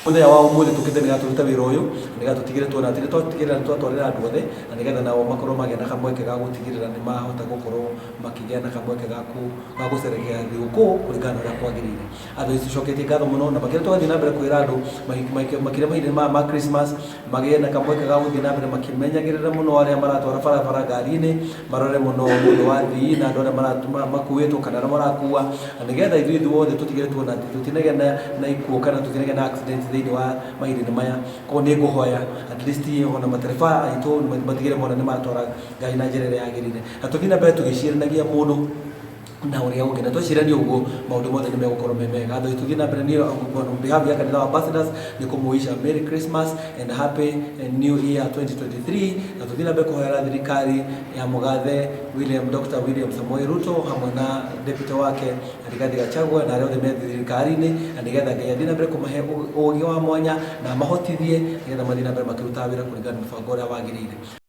Mũthenya wa ũmũthĩ tũkĩte nĩgetha tũrute wĩra ũyũ, nĩgetha tũtigĩre tuona atĩ nĩtwatigĩrĩra nĩtwatwarĩra andũ othe, na nĩgetha nao makorwo magĩa na kamweke ga gũtigĩrĩra nĩmahota gũkorwo makĩgĩa na kamweke ga gũcerekea thigũkũ kũringana na ũrĩa kwagĩrĩire. Andũ nĩ tũcoketie ngatho mũno na makĩria tũgathiĩ na mbere kwĩra andũ makĩria mahinda maya ma Christmas magĩe na kamweke ga gũthiĩ na mbere makĩmenyagĩrĩra mũno arĩa maratwara barabara ngari-inĩ, marore mũno mũndũ wa athii na andũ arĩa makuĩtwo kana arĩa marakua, na nĩgetha ithuĩ ithuothe tũtigĩrĩre tuona atĩ tũtinagĩa na ikuũ kana tũtinagĩa na accident thĩinĩ wa mahinda-inĩ maya. Koguo nĩ ngũhoya at least ona matereba aitũ matigĩrĩre mona nĩ maratwara ngari na njĩra ĩrĩa yagĩrĩire, na tũthiĩ na mbere tũgĩciranagia mũndũ na ũrĩa ũngĩ, na twecirania ũguo maũndũ mothe nĩ megũkorwo me mega. Athoĩ tũthiĩ na mbere, niĩ on behalf ya kanitha wa Ambassadors nĩ kũmũwish a Merry Christmas and Happy New Year 2023, na tũthiĩ na mbere kũhoera thirikari ya mũgathe William Dr. William Samoei Ruto hamwe na deputy wake Rigathi Gachagua na arĩa othe me thirikari-inĩ, na nĩgetha Ngai athiĩ na mbere kũmahe ũgĩ wa mwanya na amahotithie nĩgetha mathiĩ na mbere makĩrutaga wĩra kũringana na mũbango ũrĩa wagĩrĩire.